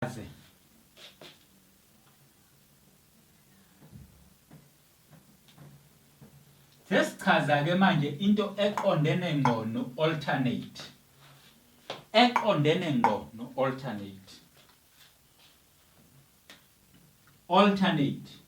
Sichaze. Sesichaza ke manje into eqondene ngqo no-alternate. Eqondene ngqo no-alternate. Alternate.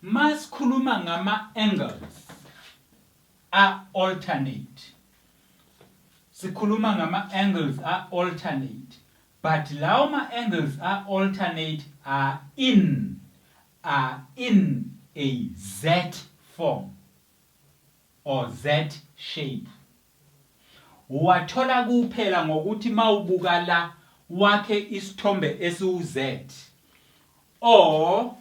Masikhuluma ngama-angles a-alternate, sikhuluma ngama-angles a-alternate But lawo ma angles a alternate are in are in a Z form or Z shape. Uwathola kuphela ngokuthi mawubuka la wakhe isithombe esiwu Z or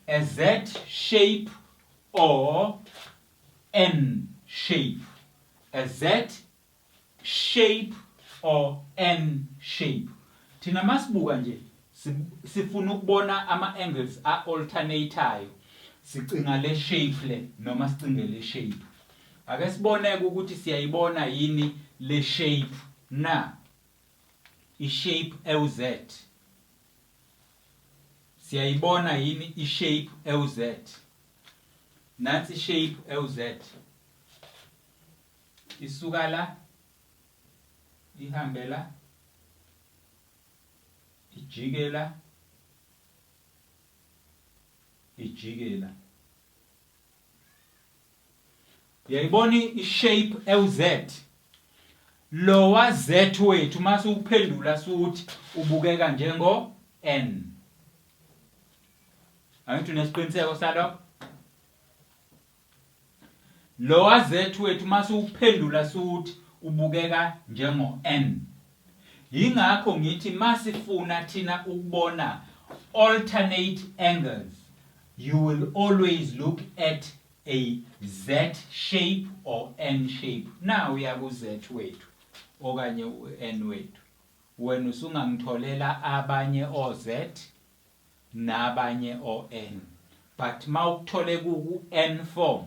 A Z shape or N shape. A Z shape or N shape. Thina masibuka nje sifuna ukubona ama angles a alternatayo. Sicinga le shape le noma sicinge le shape. Ake sibone ukuthi siyayibona yini le shape na. I-shape ewu-Z. Siyayibona yini i-shape ewu-Z? Nansi i-shape ewu-Z. Isuka la ihambe la ijike la ijike la. Uyayibona i-shape ewu-Z? Lowa Z wethu uma siwuphendula siwuthi ubukeka njengo N. Angithi unesiqiniseko salokho? Lowa Z wethu uma siwuphendula siwuthi ubukeka njengo N. Yingakho ngithi masifuna thina ukubona alternate angles you will always look at a Z shape or N shape. Na uya ku Z wethu okanye u N wethu. Wena usungangitholela abanye o Z nabanye o N. But mawukuthole kuku N form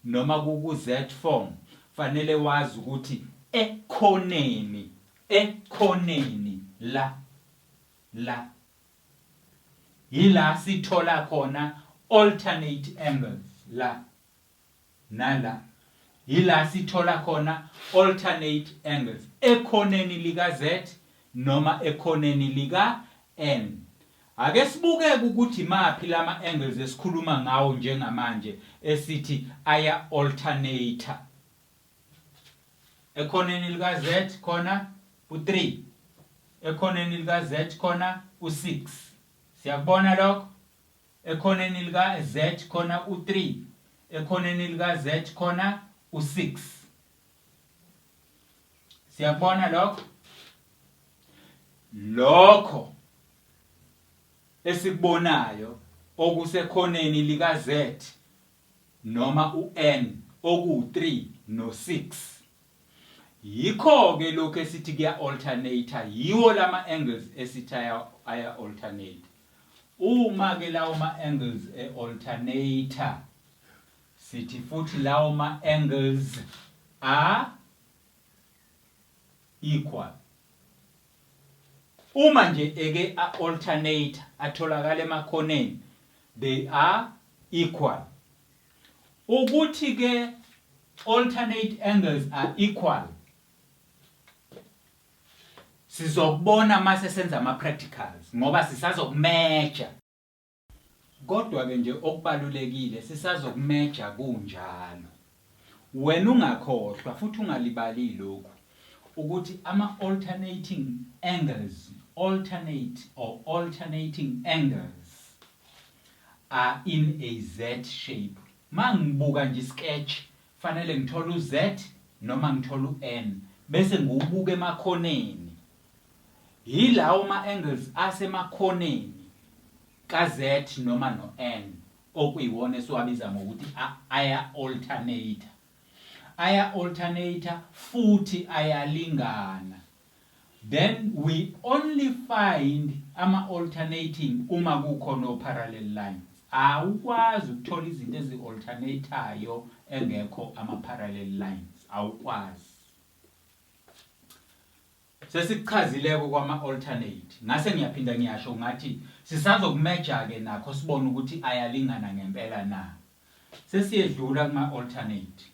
noma kuku Z form fanele wazi ukuthi ekhoneni ekhoneni la la Yila sithola khona alternate angles la nala. Yila sithola khona alternate angles ekhoneni lika Z noma ekhoneni lika N. Ake sibukeke ukuthi imaphi lama angles esikhuluma ngawo njengamanje esithi aya alternator. Ekhoneni lika Z khona u3. Ekhoneni lika Z khona u6. Siyakubona lokho? Ekhoneni lika Z khona u3. Ekhoneni lika Z khona u6. Siyakubona lokho? Lokho esikubonayo okusekhoneni lika Z noma u-n oku-3 no-6. Yikho-ke lokhu esithi kuya-alternate-a, yiwo lama angles esithi aya-alternate. Uma-ke lawo ma-angles e-alternate-a, sithi futhi lawo ma-angles are equal. Uma nje eke a-alternate atholakala emakhoneni, they are equal. Ukuthi ke alternate angles are equal sizokubona mase senza ama practicals ngoba sisazokumeja. Kodwa-ke nje okubalulekile sisazokumeja kunjalo. Wena ungakhohlwa futhi ungalibali yilokhu ukuthi ama-alternating angles, alternate or alternating angles are in a Z shape. Mangibuka nje isketch fanele ngithole uZ noma ngithole uN bese ngiwubuka emakhoneni. Yilawo ma-angles asemakhoneni ka-Z noma no-N okuyiwona esiwabiza ngokuthi aya-alternate. Aya-alternate futhi ayalingana. Then we only find ama-alternating uma kukhona o-parallel lines. Awukwazi ukuthola izinto ezi-alternate-ayo engekho ama-parallel lines. Awukwazi. Sesikuchazileko kwama-alternate. Ngase ngiyaphinda ngiyasho ngathi sisazokumeja-ke nakho sibone ukuthi ayalingana ngempela na. Sesiyedlula kuma-alternate.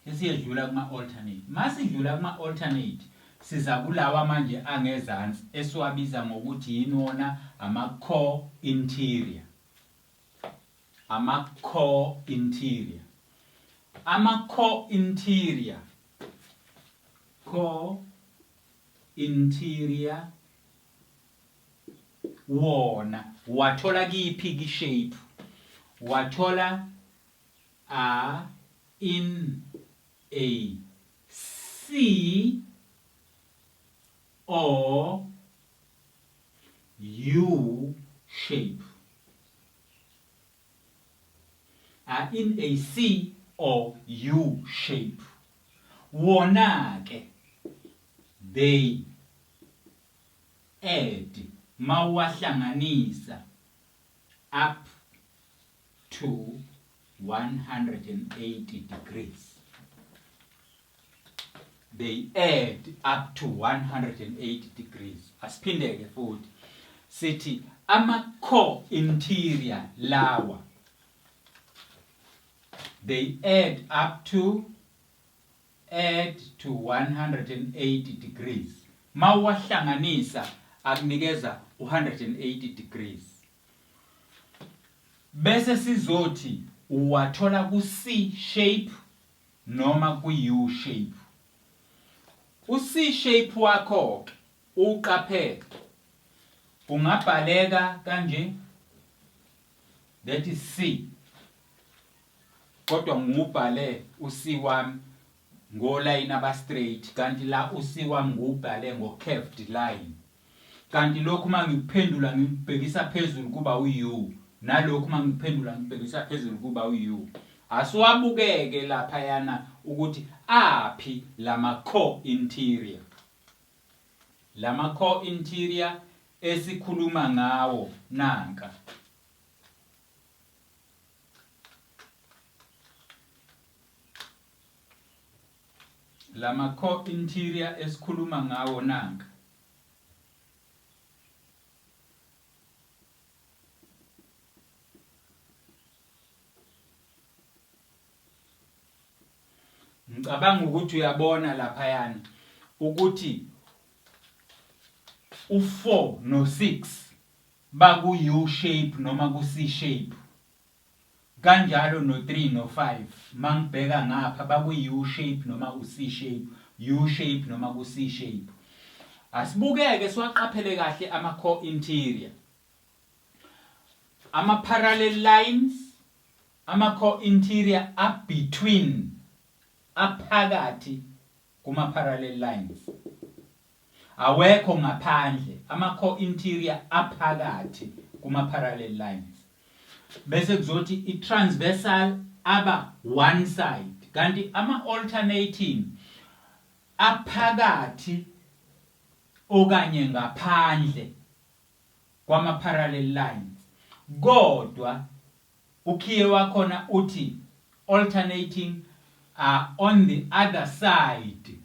Sesiyedlula kuma-alternate. Masidlula kuma-alternate siza kulawa manje angezansi esiwabiza ngokuthi yini wona ama-co-interior. Ama-co-interior. Ama-co-interior. Co-interior wona wathola kiphi ki-shape? Wathola A in a C or U shape. Are in a C or U shape. Wona ke they add mawahlanganisa up to 180 degrees. They add up to 180 degrees. Asiphindeke futhi sithi ama core interior lawa they add up to add to 180 degrees. Mawahlanganisa akunikeza u180 degrees. Bese sizothi uwathola ku-C shape noma ku-U shape. U-C shape wakho-ke uqaphele ungabhaleka kanje that is C kodwa ngiwubhale u-C wami ngolayini aba-straight kanti la u-C wami ngiwubhale ngo-curved line. Kanti lokhu uma ngikuphendula ngikubhekisa phezulu kuba u-U, nalokhu uma ngikuphendula ngikubhekisa phezulu kuba u-U. Asiwabukeke laphayana ukuthi aphi lama co-interior. Lama co-interior esikhuluma ngawo nanka. Lama co-interior esikhuluma ngawo nanka. Ngicabanga ukuthi uyabona laphayana ukuthi u-4 no-6 baku-U shape noma ku-C shape. Kanjalo no-3 no-5 mangibheka ngapha baku-U shape noma u-C shape, U shape noma ku-C shape. Asibukeke siwaqaphele kahle ama-co-interior. Ama-parallel lines, ama-co-interior a-between, aphakathi kuma-parallel lines. Awekho ngaphandle, ama-co-interior aphakathi kuma-parallel lines. Bese kuzothi i-transversal aba one side, kanti ama-alternating aphakathi okanye ngaphandle kwama-parallel lines. Kodwa ukhiye wakhona uthi alternating are on the other side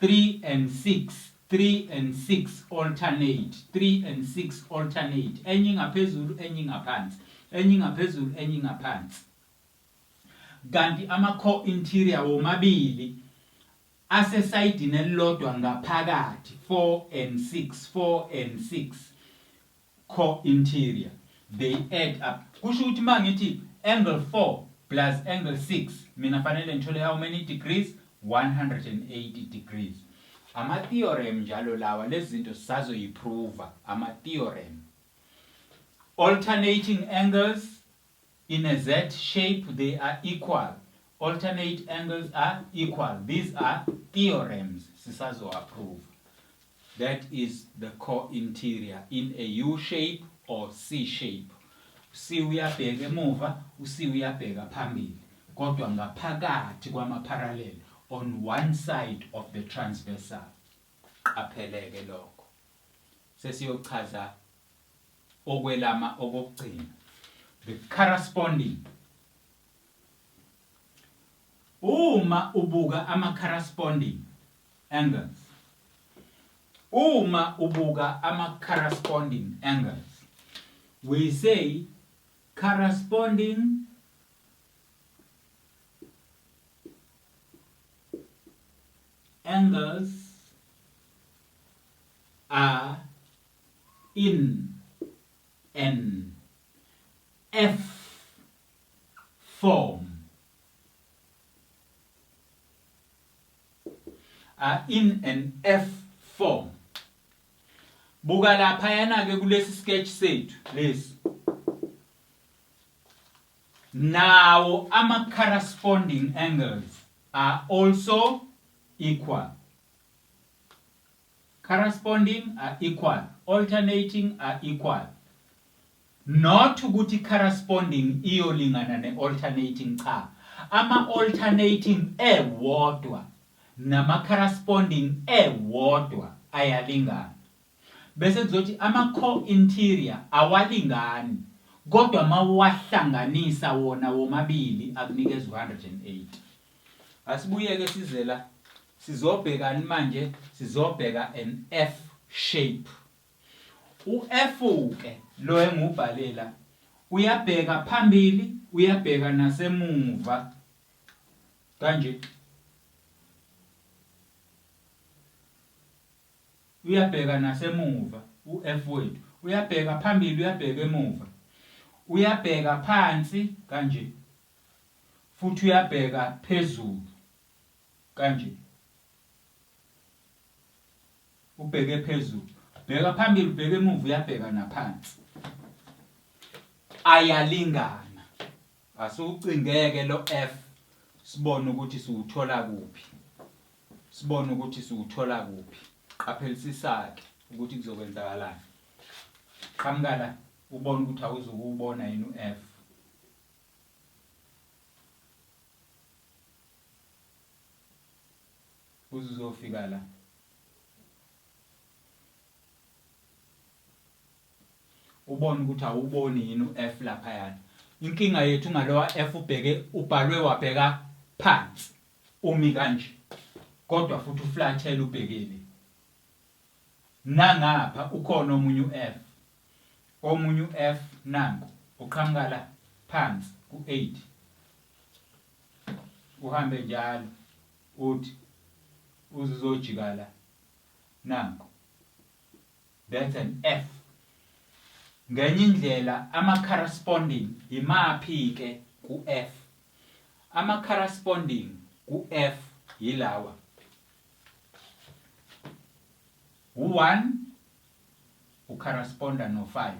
3 and 6 3 and 6 alternate 3 and 6 alternate enye ingaphezulu enye ingaphansi enye ingaphezulu enye ingaphansi kanti ama core interior womabili asesayidini elilodwa ngaphakathi 4 and 6 4 and 6 core interior they add up kusho ukuthi uma ngithi angle 4 plus angle 6 mina fanele ngithole how many degrees 180 degrees ama theorem njalo lawa lezi zinto sisazoyiprova ama theorem alternating angles. In a Z shape they are equal. Alternate angles are equal. These are theorems sisazo-approve. That is the co-interior in a U shape or C shape. C uyabheka emuva, u-C uyabheka phambili. Kodwa ngaphakathi kwama-parallel on one side of the transversal. Qapheleke lokho. Sesiyochaza okwelama okokugcina. The corresponding. Uma ubuka ama-corresponding angles. Uma ubuka ama-corresponding angles, we say corresponding angles are in an F form. Are in an F form. Buka laphayana ke kulesi sketch sethu lesi. Nawo ama corresponding angles are also equal. Corresponding are equal, alternating are equal. Not ukuthi corresponding iyolingana ne-alternating cha. Ama-alternating ewodwa nama-corresponding ewodwa ayalingana. Bese kuzothi ama-co-interior awalingani kodwa mawuwahlanganisa wona womabili akunikeza u-180. Asibuyeke size la. Sizobhekani manje? Sizobheka an F shape. U-F ke lo engiwubhale la uyabheka phambili, uyabheka nasemuva kanje. Uyabheka nasemuva u-F wethu. Uyabheka phambili, uyabheka emuva. Uyabheka phansi kanje. Futhi uyabheka phezulu kanje. Ubheke phezulu. Bheka phambili, ubheke emuva, uyabheka naphansi. Ayalingana. Asiwucingeke lo F sibone ukuthi siwuthola kuphi. Sibone ukuthi siwuthola kuphi. Qaphelisisa-ke ukuthi kuzokwenzakalani. Qhamuka la ubone ukuthi awuzukuwubona yini u-F. Uze uzofika la. Ubone ukuthi awuboni yini u-F laphayana. Inkinga yethu ngalowa F ubheke ubhalwe wabheka phansi. Umi kanje. Kodwa futhi uflathela ubhekele. Nangapha ukhona omunye u-F. Omunye u-F nanku uqhamuka la phansi ku-8. Uhambe njalo uthi uze uzojika la. Nanku. That's an F. Ngenye indlela ama-corresponding imaphi-ke ku-F? Ama-corresponding ku-F yilawa. U-1 ucorresponda no-5.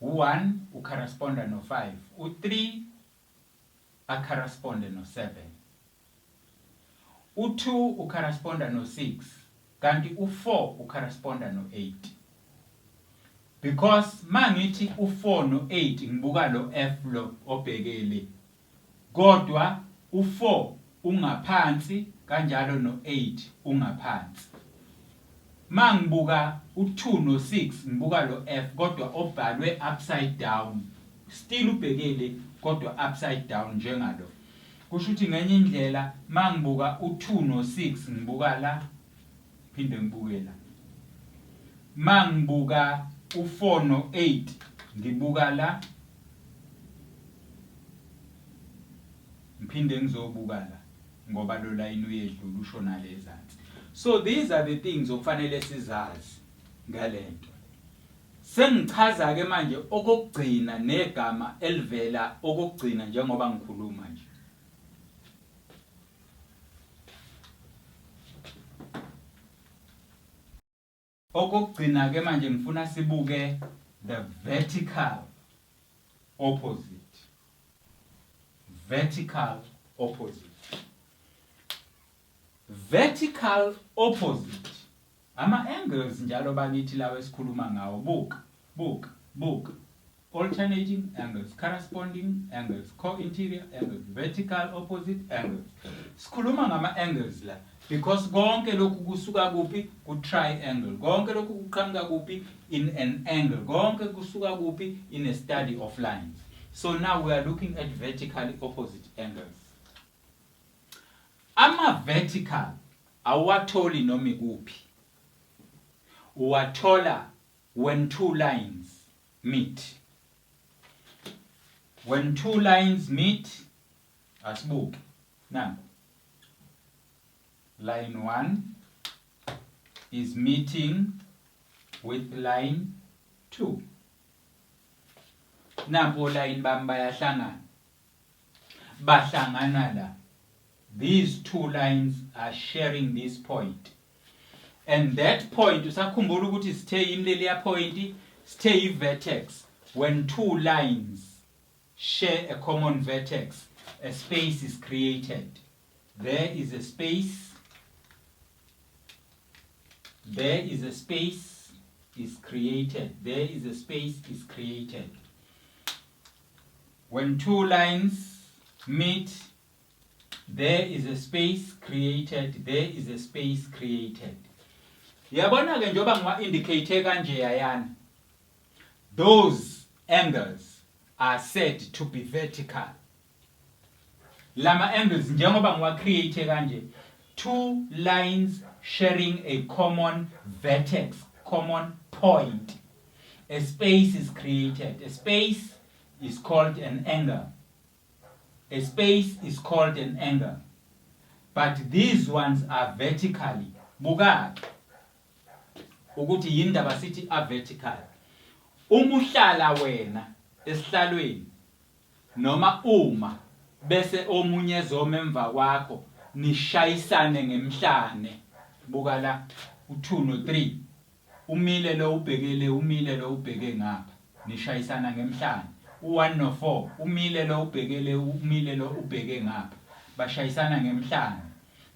U-1 ucorresponda no-5. U-3 acorresponde no-7. U-2 ucorresponda no-6 kanti u-4 ucorresponda no-8. Because mangithi u-4 no-8 ngibuka lo F lo obhekele Kodwa u-4 ungaphansi kanjalo no-8 ungaphansi. Mangibuka u-2 no-6 ngibuka lo F kodwa obhalwe upside down. Still ubhekele kodwa upside down njengalo. Kusho ukuthi ngenye indlela mangibuka u-2 no-6 ngibuka la phinde ngibuke la. Mangibuka u-4 no-8 ngibuka la ngiphinde ngizobuka la ngoba lo line uyedlula ushona le ezansi. So these are the things okufanele sizazi ngalento. Sengichaza ke manje okokugcina negama elivela okokugcina njengoba ngikhuluma nje. Okokugcina ke manje ngifuna sibuke the vertical. opposite. Vertical opposite. Vertical opposite. Ama angles njalo bakithi lawo esikhuluma ngawo. Buka, buka, buka. Alternating angles, corresponding angles, co-interior angles, vertical opposite angles. Sikhuluma ngama angles la because konke lokhu kusuka kuphi? Ku triangle. Konke lokhu kuqhamuka kuphi? In an angle. Konke kusuka kuphi? In a study of lines. So now we are looking at vertically opposite angles. Ama vertical awuwatholi noma ikuphi. Uwathola when two lines meet. When two lines meet, asibuke. Nanku. Line 1 is meeting with line 2. Nampo line bami bayahlangana. Bahlangana la. These two lines are sharing this point. And that point, usakhumbula ukuthi sithe yini leliya point? Sithe i-vertex. When two lines share a common vertex, a space is created. There is a space. There is a space is created. There is a space is created. When two lines meet, there is a space created. There is a space created. Yabona ke, njengoba ngiwa indicate kanje yayana, those angles are said to be vertical. Lama angles njengoba ngiwa create kanje, two lines sharing a common vertex, common point, a space is created. A space is called an angle. A space is called an angle. But these ones are vertically. Buka ukuthi yindaba sithi a vertical. Uma uhlala wena esihlalweni noma uma bese omunye ezoma emva kwakho, nishayisane ngemhlane. Buka la, u2 no3, umile lo ubhekele, umile lo ubheke ngapha, nishayisana ngemhlane. U1 no4, umile lo ubhekele, umile lo ubheke ngapha, bashayisana ngemhlane.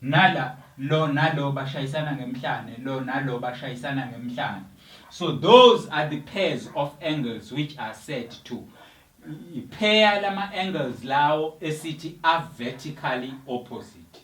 Nala lo nalo bashayisana ngemhlane, lo nalo bashayisana ngemhlane. So those are the pairs of angles which are said to pair, lama angles lawo esithi are vertically opposite.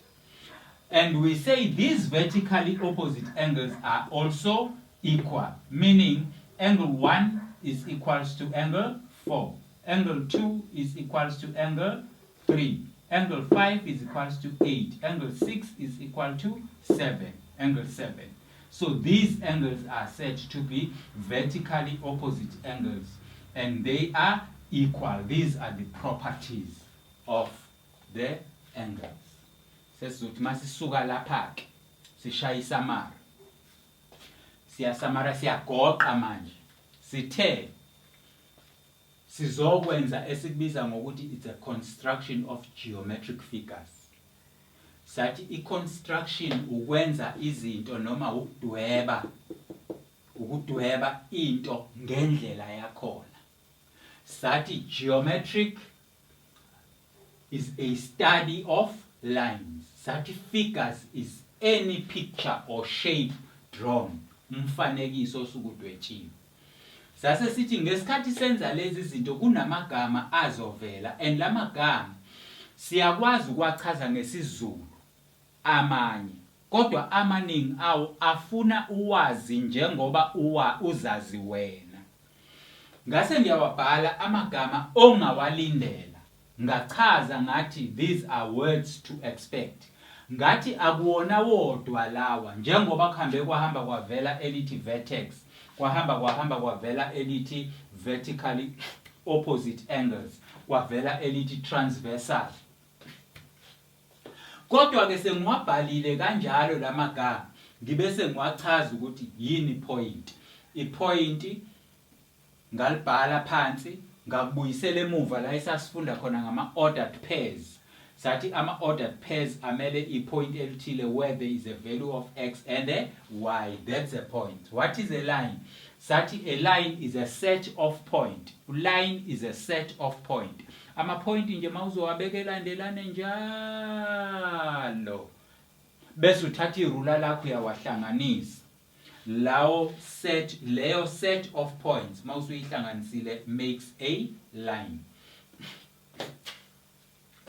And we say these vertically opposite angles are also equal, meaning angle 1 is equals to angle 4, angle 2 is equals to angle 3, angle 5 is equals to 8, angle 6 is equal to 7, angle 7. So these angles are said to be vertically opposite angles and they are equal. These are the properties of the angles. Sesizothi masisuka lapha ke sishaya i-summary. Siya-summarize, siyagoqa manje. Sithe sizokwenza esikubiza ngokuthi it's a construction of geometric figures. Sathi i-construction ukwenza izinto noma ukudweba into ngendlela yakhona. Sathi geometric is a study of lines. Sathi figures is any picture or shape drawn, umfanekiso osukudwetshiwe. Sase sithi ngesikhathi senza lezi zinto kunamagama azovela, and lamagama siyakwazi ukwachaza ngesiZulu amanye, kodwa amaningi awo afuna uwazi njengoba uwa uzazi wena. Ngase ngiyawabhala amagama ongawalindela, ngachaza ngathi these are words to expect. Ngathi akuwona wodwa lawa, njengoba kuhambe kwahamba kwavela elithi vertex, kwahamba kwahamba kwavela elithi vertically opposite angles, kwavela elithi transversal. Kodwa ke sengiwabhalile kanjalo lamagama, ngibe sengiwachaza ukuthi yini point. I-point ngalibhala phansi, ngakubuyisela emuva la esasifunda khona ngama ordered pairs. Sathi ama ordered pairs amele i-point elithile where there is a value of x and a y. That's a point. What is a line? Sathi a line is a set of point. Line is a set of point. Ama point nje mawuzowabeka elandelane njalo. Bese uthatha irula lakho uyawahlanganisa. Lawo set leyo set of points mawusuyihlanganisile makes a line.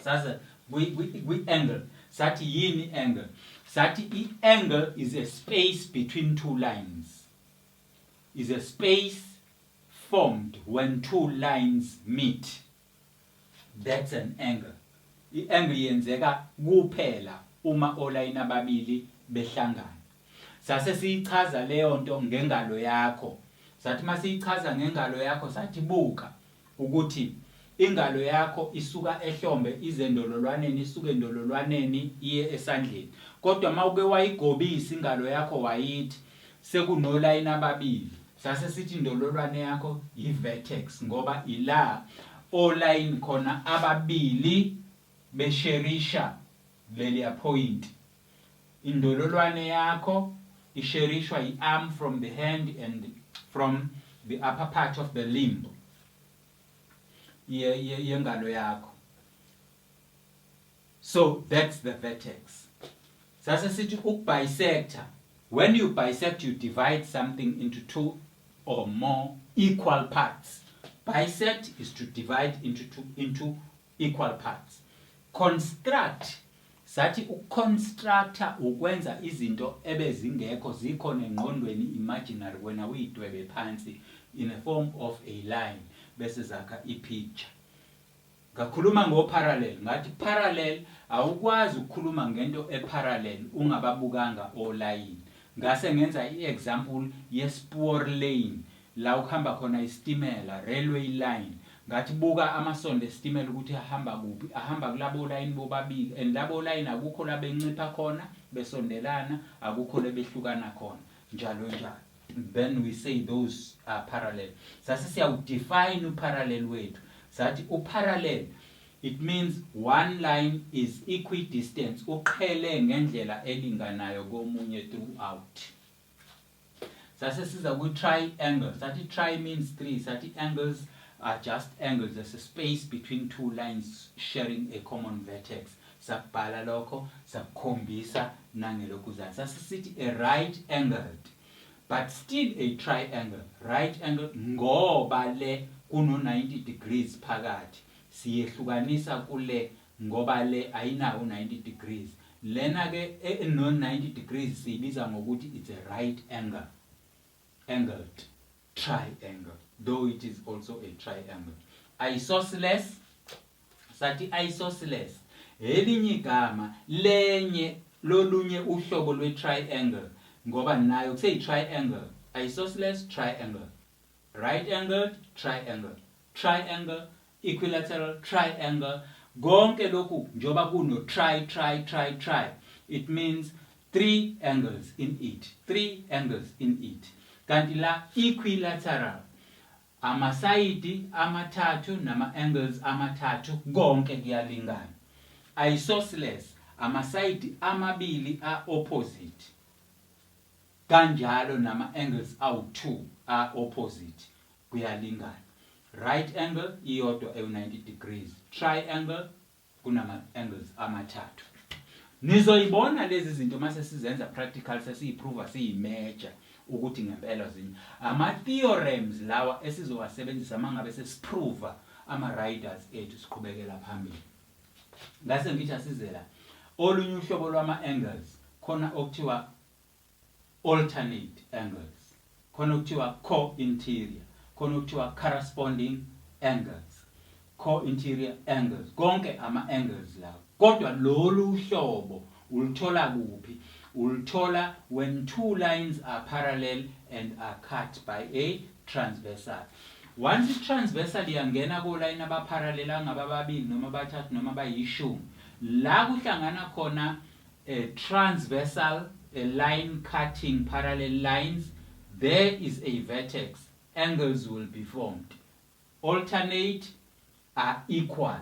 Sase kwi-angle sathi yini angle? Sathi i-angle is a space between two lines. Is a space formed when two lines meet. That's an angle. I-angle yenzeka kuphela uma olayini ababili behlangana. Sase siyichaza leyo nto ngengalo yakho. Sathi masiyichaza ngengalo yakho sathi buka ukuthi ingalo yakho isuka ehlombe ize endololwaneni isuke endololwaneni iye esandleni. Kodwa mawuke wayigobisa ingalo yakho wayithi sekunolayini ababili sase sithi indololwane yakho yi-vertex ngoba ila olayini khona ababili besherisha leliya point. Indololwane yakho isherishwa i-arm from the hand and from the upper part of the limb yengalo yakho. So that's the vertex. Sase sithi ukubisector, when you bisect you divide something into two or more equal parts. Bisect is to divide into two, into equal parts. Construct, sathi ukuconstructa ukwenza izinto ebezingekho zikhona engqondweni imaginary wena uyidwebe phansi in a form of a line bese zakha i-picture. Ngakhuluma ngo-parallel, ngathi parallel awukwazi ukukhuluma ngento e-parallel ungababukanga olayini. Ngase ngenza i-example ye-spoor lane la ukuhamba khona isitimela, railway line. Ngathi buka amasondo esitimela ukuthi ahamba kuphi, ahamba kulabo layini bobabili and labo layini akukho la bencipha khona besondelana, akukho la behlukana khona njalo njalo. Then we say those are parallel. Sase siyawudefine uparallel wethu. Sathi uparallel it means one line is equidistant, uqhele ngendlela elinganayo komunye throughout. Sase siza kwi-triangle, sathi tri means three, sathi angles are just angles, there's a space between two lines sharing a common vertex. Sakubhala lokho, sakukhombisa nangelokhuzana. Sase sithi a right angled but still a triangle, right angle ngoba le kuno 90 degrees phakathi, siyehlukanisa kule ngoba le ayinawo 90 degrees. Lena ke eno 90 degrees siyibiza ngokuthi it's a right angle, angled triangle, though it is also a triangle. Isosceles, sathi isosceles elinye igama lenye lolunye uhlobo lwe triangle ngoba nayo kuseyi triangle, isosceles triangle, right angled triangle, triangle, equilateral triangle. Konke lokhu njoba kuno tri tri tri tri, it means three angles in it, three angles in it. Kanti la equilateral amasayidi amathathu nama angles amathathu konke kuyalingana. Isosceles amasayidi amabili a opposite, kanjalo nama angles awu2 a opposite kuyalingana. Right angle iyodwa ewu 90 degrees, triangle kunama angles amathathu. Nizoyibona lezi zinto mase sizenza practical, sesiyiprova siyimeasure ukuthi ngempela zinye ama theorems lawa esizowasebenzisa mangabe sesiprova ama riders ethu siqhubekela phambili. Ngase ngithi asizela olunye uhlobo lwama angles, khona okuthiwa alternate angles, khona okuthiwa co-interior, khona okuthiwa corresponding angles, co-interior angles, konke ama angles lawo. Kodwa lolu hlobo uluthola kuphi? Uluthola when two lines are parallel and are cut by a transversal. Once i-transversal iyangena kolayini abaparallel angaba ababili noma abathathu noma abayishumi, la kuhlangana khona a transversal, a line cutting parallel lines, there is a vertex, angles will be formed. Alternate are equal,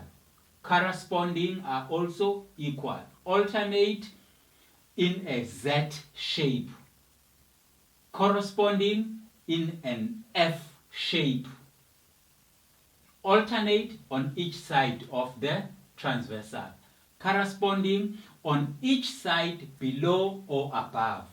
corresponding are also equal. Alternate in a Z shape, corresponding in an F shape. Alternate on each side of the transversal, corresponding on each side below or above.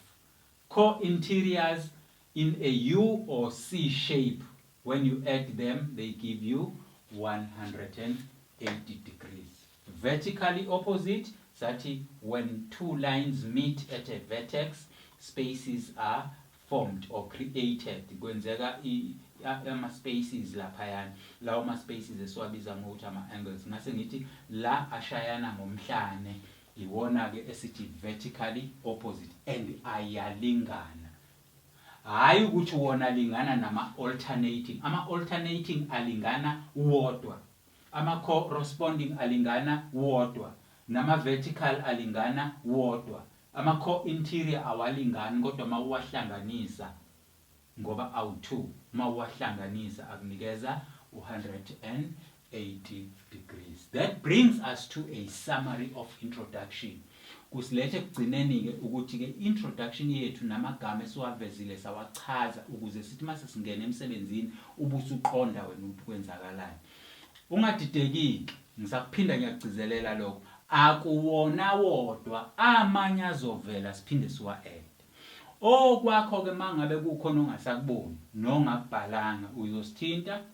Co-interiors in a U or C shape. When you add them, they give you 180 degrees. Vertically opposite, sathi when two lines meet at a vertex, spaces are formed or created. Kwenzeka ama-spaces laphayana. Lawo ma-spaces esiwabiza ngokuthi ama-angles. Ngase ngithi la ashayana ngomhlane iwona-ke esithi vertically opposite and ayalingana. Hhayi ukuthi wona alingana nama-alternating. Ama-alternating alingana wodwa. Ama-corresponding alingana wodwa. Nama-vertical alingana wodwa. Ama-co-interior awalingani kodwa uma uwahlanganisa ngoba awu-2 uma uwahlanganisa akunikeza u-180 degrees. That brings us to a summary of introduction. Kusilethe ekugcineni-ke ukuthi-ke introduction yethu namagama esiwavezile sawachaza ukuze sithi mase singena emsebenzini ubusuqonda wena ukuthi kwenzakalani. Ungadideki-ke, ngisakuphinda ngiyakugcizelela lokho. Akuwona wodwa, amanye azovela siphinde siwa-add. Okwakho-ke mangabe kukhona ongasakuboni nongakubhalanga uzosithinta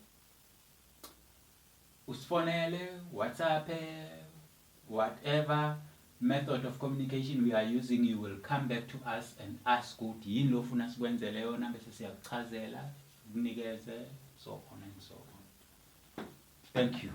usifonele, WhatsApp, whatever method of communication we are using, you will come back to us and ask ukuthi yini lo ofuna sikwenzele yona bese siyakuchazela, sikunikeze, so on and so on. Thank you.